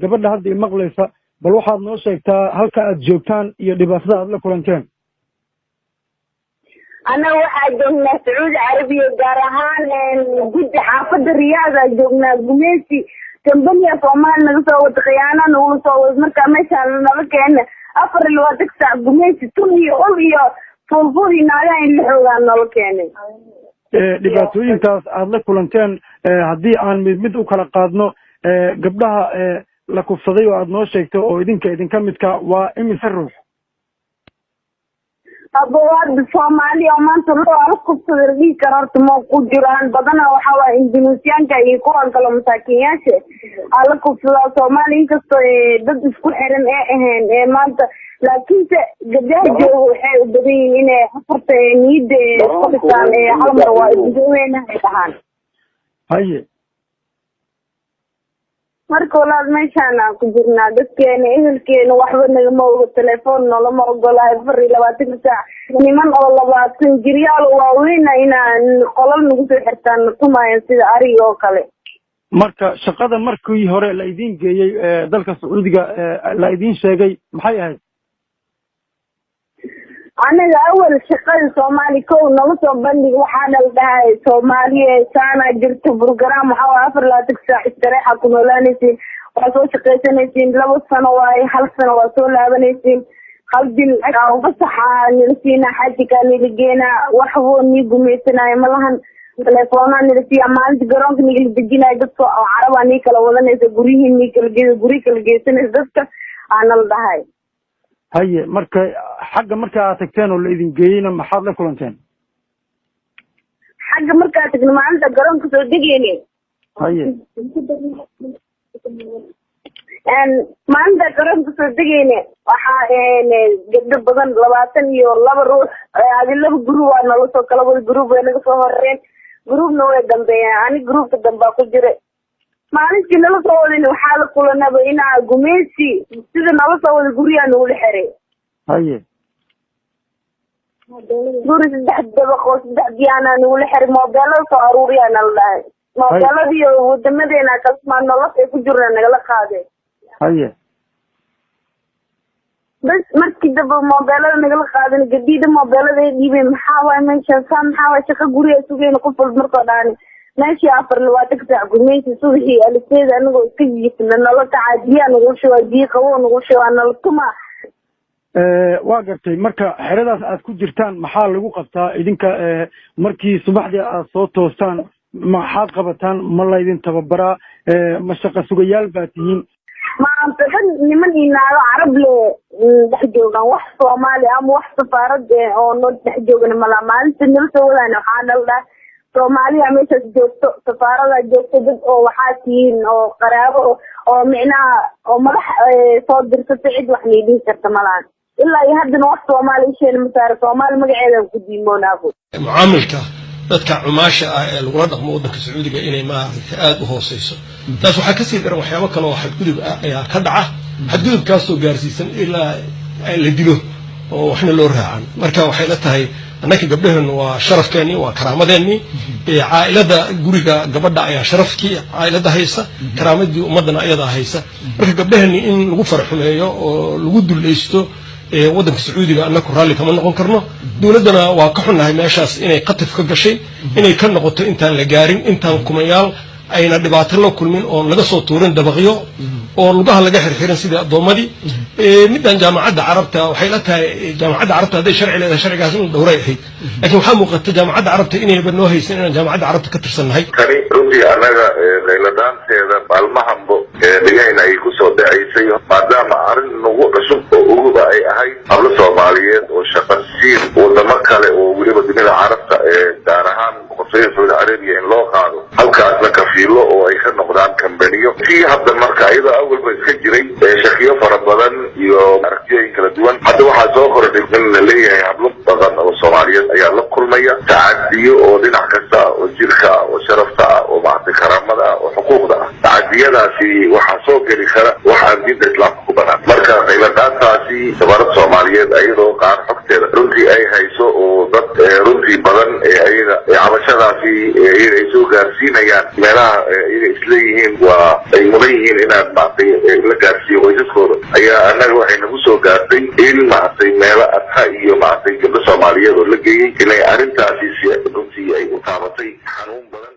Gabadha hadda i maqlaysa, bal waxaad noo sheegtaa halka aad joogtaan iyo dhibaatada aad la kulanteen. Annaga waxaa joognaa Sacuudi Carabiya, gaar ahaan guddi xaafada Riyaadaa joognaa. Gumeysi kambaniya Soomaali naga soo wada, khiyaana nagula soo wada. Markaa meeshaan naga keena 24 saac gumeysi, tun iyo ul iyo fuulfuul iyo naagaha in la xoogaa noola keenay. Dhibaatooyinkaas aad la kulanteen, haddii aan mid mid u kala qaadno, gabdhaha la kufsaday oo aad noo sheegtay oo idinka idinka midka, waa imise ruux? Abo, hadda Soomaaliya oo maanta loo ala kufsaday la dhihi karo horta ma ku jiraan. Badana waxaa waaya Indunuusiyaanka iyo kuwan kale masaakiinyaasha aa la kufsadaa Soomaaliya, inkastoo dad isku xiran ee ahayn ee maanta, laakiinse gabdhaha jooga waxay u badan yihiin inay afarta niyadda isku dhisaan ee hal mar waa isdaweynahay dhahaan. Marka walaal, meeshaan aan ku jirnaa, dadkeena ehelkeena waxba nagama ogo, telefoon nolama ogolahay. 24-ka saac niman oo 20 jiryaal waaweyna inaan qolal nagu soo xirtaan, natumayan sida ariga oo kale. Marka shaqada markii hore la idiin geeyey dalka Sacuudiga la idiin sheegay maxay ahayd? Anaga awal shaqada Soomaali kow nala soo bandhig, waxaa nala dhahay Soomaaliya saanaa jirto, program waxaa waay 24 saac istareexa ku noolaanaysiin, waa soo shaqaysanaysiin, 2 sano waaye, hal sano waa soo laabanaysiin, hal bil fasaxa nala siinaa, xajikaa nala geenaa, waxboo nii gumaysanaayo malahan, telefoonaa nala siiyaa, maalinta garoonka nigala dejinayo dadka oo carabaa nii kala wadanaysa, guryihii nii kala ge guryi kala geysanaysa dadka aa nala dhahay. Haye, marka xagga marka aad tagteen oo la idin geeyeyna, maxaad la kulanteen? Xagga markaa tagna, maalinta garoonka soo degeyne, maalinta garoonka soo degeyne, waxaa gabdho badan, 22 ruux, adi laba group aa nala soo kala wada. Group way naga soo horeen, groupna way dambeeyeen. Ani groupka dambaa ku jira. Maalintii nala soo wadin waxaa la kulanaba inaa gumeysi sida nala soo wada, guryaa nagula xiray. Guri saddex dabaq oo saddex biyaana nagula xiray, moobeelada soo aruuriyaa nala dhahay, moobeeladii wadamadeena kalmaa nolosha ay ku jirna nagala qaadeen. Bas, markii dambe moobeelada nagala qaadan, gabdhiida moobeelada ay dhiibeen. Maxaa waay meeshaan saa? Maxaa waay shaqa guriga sugeyna qof walba markoo dhaani meeshii 24-ka saac gumeysi. Subaxii alifteeda anagoo iska jiifna nala kacaa, biyaa nagula shubaa, biyo qabow nagula shubaa, nala tumaa. Waa gartay. Marka xeradaas aad ku jirtaan maxaa lagu qabtaa idinka? Markii subaxdii aad soo toostaan maxaad qabataan? Ma laydin tababaraa? Ma shaqa sugayaal baa tihiin? Maanta dhan niman iyo naago carab le dhex joogaan, wax Soomaali ama wax safaarad oo noo dhex joogana malaa. Maalinta nala soo wadaana waxaa nala dhahay Soomaaliya meeshaas joogto, safaaradaa joogto, dad oo waxaa tihiin oo qaraabo oo micnaha oo madax soo dirsata, cid wax nii dhihi karta malahan. Ilaa iyo haddana wax Soomaali isheena masaare, Soomaali magaceeda ku diimoonaabo. Mucaamilka dadka cumaasha ah ee lagula dhaqmo waddanka Sacuudiga inay maaragtay aada u hooseyso, taas waxaa kasii daran waxyaabo kale oo xadgudub ah ayaa ka dhaca, xadgudubkaasoo gaarsiisan ilaa la dilo oo waxna loo raacan. Marka waxay la tahay annaka gabdhaheennu waa sharafkeennii, waa karaamadeenii. Caa'ilada guriga gabadha ayaa sharafkii caa'ilada haysa, karaamadii ummaddana ayadaa haysa. Marka gabdhaheenni in lagu faraxumeeyo oo lagu dulleysto waddanka Sacuudiga annaku raalli kama noqon karno. Dowladdana waa ka xunnahay meeshaas inay qatif ka gashay, inay ka noqoto intaan la gaarin, intaan kumayaal ayna dhibaato la kulmin oon laga soo tuurin dabaqyo oo lugaha laga xirxirin sidii addoommadii. Middan Jaamacadda Carabta, waxay la tahay Jaamacadda Carabta hadday sharci leedahay, sharcigaas in dhowray ahayd, laakiin waxaa muuqata Jaamacadda Carabta inayba noo haysan inaan Jaamacadda Carabta ka tirsannahay. Tani runtii annaga qayladhaanteeda maalmahanbo dhegahayna ay ku soo dhacaysay, maadaama arrin nagu cusub oo uguba ay ahayd hablo Soomaaliyeed oo shaqa siin wadamo kale oo weliba dunida Carabta ee gaar ahaan Boqortooyada Sacuudi Carabiya in loo qaado, halkaasna kafiilo oo ay ka noqdaan kambaniyo. Tii hadda marka iyadoo awalba iska jiray shakiyo fara badan iyo aragtiyooyin kala duwan, hadda waxaa soo kordhay in la leeyahay hablo badan oo Soomaaliyeed ayaa la kulmaya tacadiyo oo dhinac kasta ah, oo jirka ah, oo sharafta ah, oo maaragtay karaamada ah, oo xuquuqda ah. Tacadiyadaasi waxaa soo geli kara wax aan diinta Islaamka ku banaan. Marka qayladhaantaasi safaarada Soomaaliyeed iyadoo qaar xogteeda runtii ay hayso oo dad runtii badan ee ayaga cabashadaasi iyaga ay soo soo gaarsiinayaan meelaha iyaga isleeyihiin waa ay mudan yihiin inaad maaragtay la gaarsiiyo qoysaskooda, ayaa annaga waxay nagu soo gaartay in maaragtay meelo adha iyo maaragtay gabdho Soomaaliyeed oo la geeyey inay arrintaasi si runtii ay u taabatay xanuun badan.